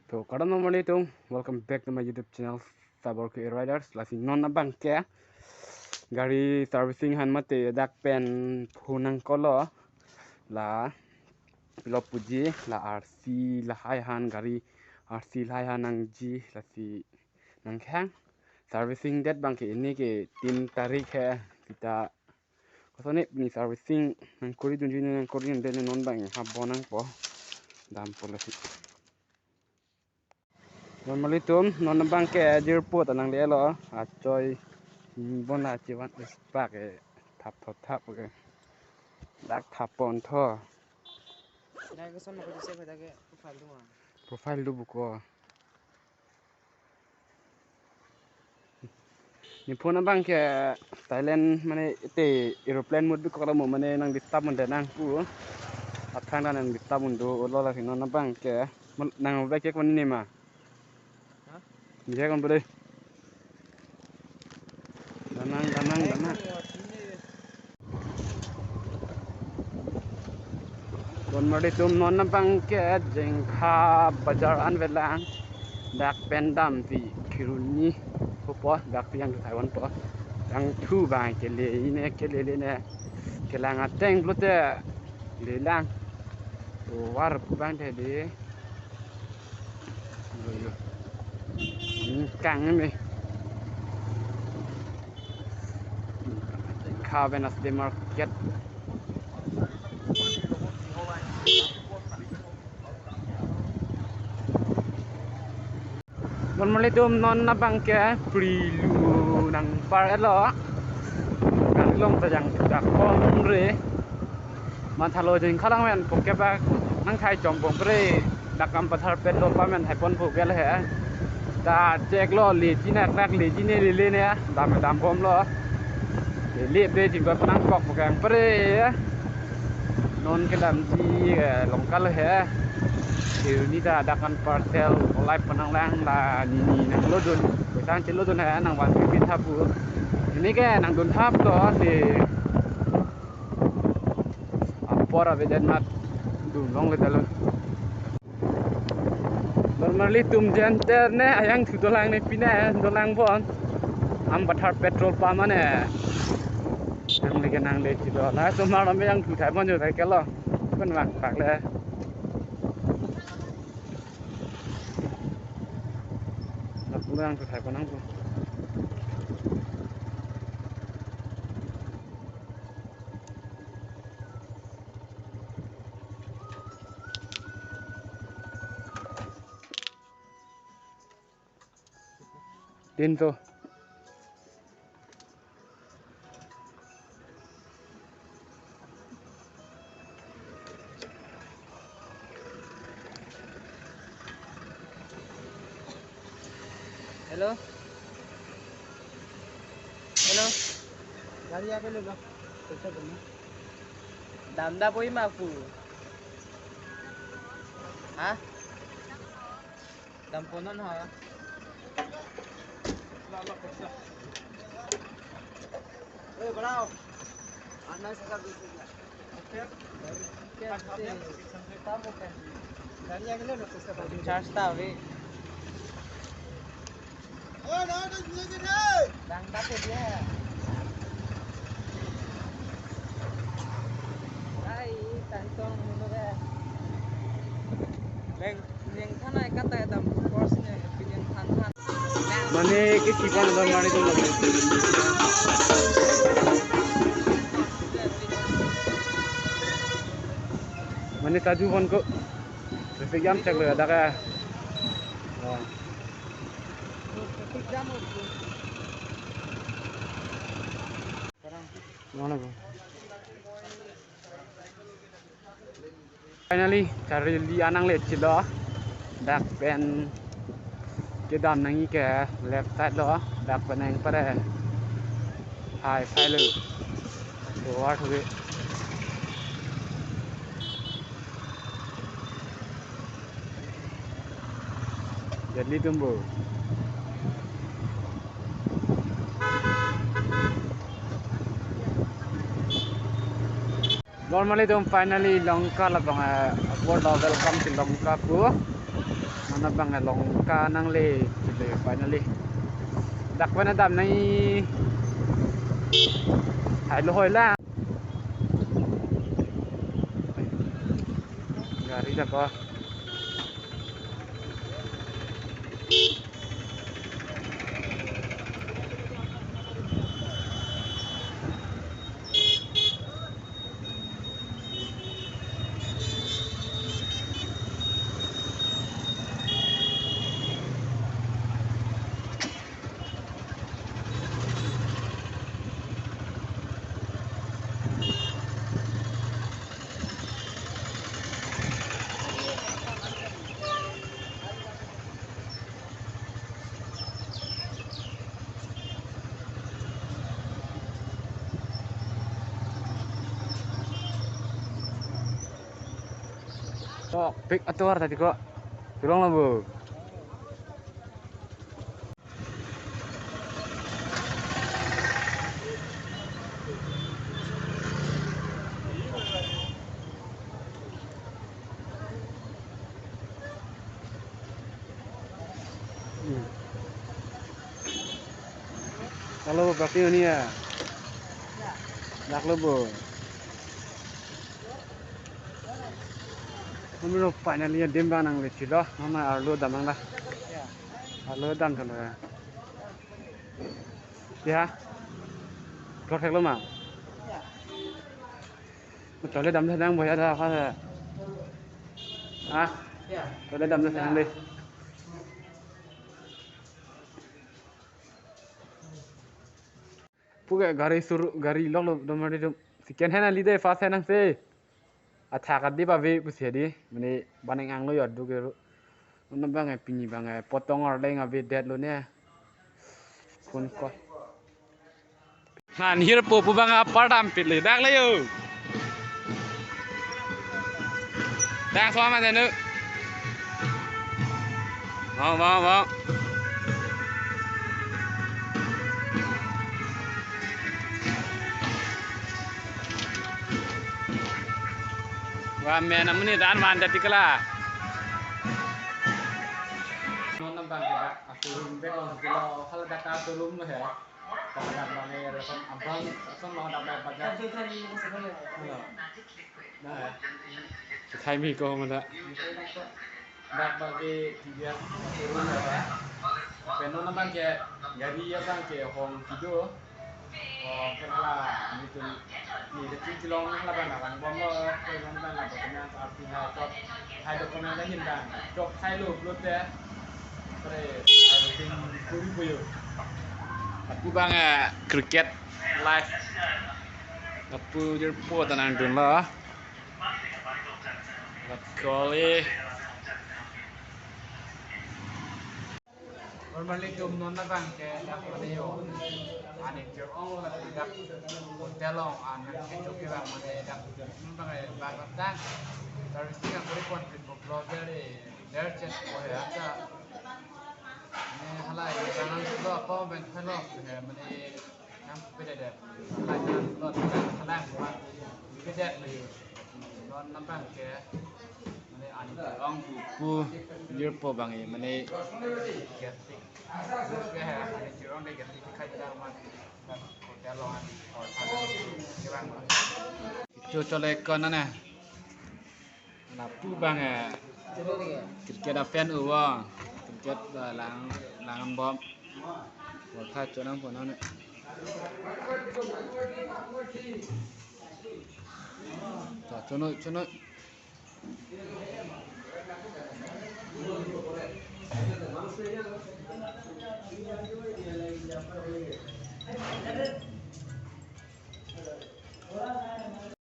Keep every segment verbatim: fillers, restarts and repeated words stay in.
To, kardom nanglitum, welcome back to my YouTube channel, Sabor K Riders. Lasi non abang ke gari servicing han mate dak pen phone nangkoklo, la pilo puji, la R C lahai han, gari R C lahai han nangji, lasi nangkehang. Servicing det abang ke ini ke tin tarik he, seta kosonne pini servicing nangkori dunji, nangkori dunde, non abang ha bon nangpo, dampo lasi. Normally tum non abang ke jirpo ta nanglelo, achoi, hmm, bon la chevan ispak ke thap thap thap ke. Dak thap pon tho. Nai koson ma ko jise phai ta ke profile do ma. Profile do buko. Ne phone abang ke silent mane ite aeroplane mode bi koklo mo, mane nang disturb un-e nang pu. Aphrang ta nang disturb un-e do, olo lasi non abang ke. Mal-, nang back ke kon ne ma? Ha? Dia kon bode. Danang, danang, danang. Normally tum non abang ke Jengkha bazar an velang, dak pen damsi Kheroni pupo, dak pi jangthu thai ponpo. Jangthu abang kele ne, kele ne, kelang ateng pulote lelang. Tovar pu abang te de. Yo, yo. Ini kang ini. Jengkha Wednesday market. Normally tum non abang ke Prilu nangpar-etlo. Kali long ta jangthu dak pon re. Mathalo Jengkha lang men pokebak nang thai chom pon pre, dak Ampathar petrol pump men thai ponpo gel he. Ta cheklo, leji ne krak, leji ne lele ne, dam dam bomlo. Lele pe jingkot nangkok pokeng pre. Non kedamji, eh, Longka lo he. Kheroni ta dak an parcel olai pon nanglang, la nini nanglo dun. Kosang chelo dun he, nangvanpi pin tha pu. Ini ke nangdun thap to si. Apor avedet amat dun longle talo. Normally tum jenter ne ajangthu dolang ne, pine dolang pon. Ampathar petrol pump ane. Nangle ke nangle kedo. La tomar ame jangthu thai pon jo thai kelo. Pen vak pak le. Lapu jangthu thai pon nangpo. Din to. Hello? Hello? Gari ape lo ba? Kaisa kena? Dam da poi ma pu. Ha? Dam pon non ha. ए, बढ़ाओ। अन्ना से सब दूसरी का। कैसे? कम हो गया। गाड़ी आगे ले लो, तो उसका गाड़ी। चार्ज था अभी। ओ, ना, तो दूसरी का। Dangda ko dia. Ai, tangtong mo na. Leng. Lengthan ai kata dam course ne, lengthan than. Mane ke kipan dam mane tu mane. Mane taju pon ko. Traffic jam chak le dak a. Oh. Traffic jam ho. Mana ko? Finally, Charli an nangle chilo. Dak pen kedam nangji ke left side lo. Dak pen nang pare. Hai, hai lo. So, what we? Charli tumbo. Normally tum finally Longka labang, eh, apor lo, welcome to Longka pu. Nabang along ka nangle, chile finally. Dak pen adam nai. Hai lo hoi la. Gari dak ko. Oh, pik atuar tadi ko. Tolong lah, Bu. Hmm. Halo, berarti ini ya. Dak lo, Bu. Kami lo finally adim abang nangle chilo. Mama arlo dam nang dah. Arlo dam chalo ya. Ya. Klok thek lo ma. Tole dam thek nang boya dah apa ya. Ah. Tole dam thek nang deh. Puke gari sur, gari lok lo dom mari dom. Second hand ali dei, first hand nang se. Athak adi ba ve pusi adi. Mane baneng ang lo yot du ke ro. Unam bang eh pini bang eh potong arleng ave det lo ne. Phone call. Han hirpo pu bang apar dam pit le dak le yo. Dak so ma denu. Vâng, vâng, vâng. Wah, men amonit an van jati kala. Non nang bang ke dak, showroom bek long ke lo, hal dak showroom lo he. Dak dak bang e, reson abang, reson lo dak dak bajar. Iya. Nah, ya. Sai mi ko mana? Dak bagi tiga turun apa? Pen non abang ke gari abang ke hong kido. Oh, pen hala ni tu ni kecil cilong hala abang abang bom lo. Pen non abang abang kena arti hai chok. Hai document lahin abang. Chok hai lo upload ya. Pre, arti kuri puyo. Aku bang eh, cricket live. Lapu jirpo ta nangdun lo. Lat kali. Normally tum non abang ke dak mane yo. Ani ke ong la dak hotel ong an ke chok ke bang mane dak non bang eh bang tang. Servicing ang kuri pon pin blogger eh. Ler chet ko he acha. Ne halai jangan lo apa ben hello he mane nang pede de. Halai jangan lo halai kuat. Pede de. Non nang bang ke. Mane ani ong pu pu jirpo bang e mane. Ke tik. Ke he mane jirong de ke tik khai jang man. Hotel lo an. Hotel lo an. Ke bang. Cho cho le kon na ne. Lapu bang eh. Cricket a fan u vang. Cricket ba lang lang bom. Bol tha chonang pon ne. Ta chonoi chonoi.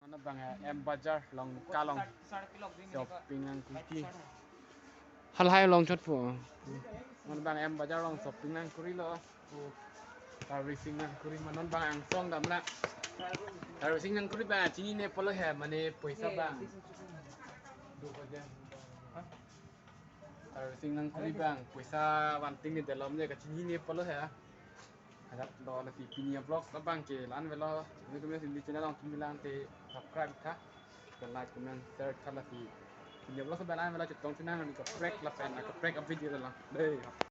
Mana bang eh, M Bazar long kalong shopping nangkuri. Halahai long chot po. Mana bang M Bazar long shopping nangkuri lo. Servicing nangkuri ma non bang angsong damra. Servicing nangkuri bang chinine pulo he mane poisa bang. Servicing nangkuri bang poisa vanting ne delom ne kachinine pulo he. Hadak do lasi pini a vlog abang ke la-an avelo. Nelitum si neli channel along kimi lang te subscribe tha. Like, comment, share tha lasi. Video vlog ke bela bela chetong chunang, ni kaprek lapen kaprek a video la. Dei.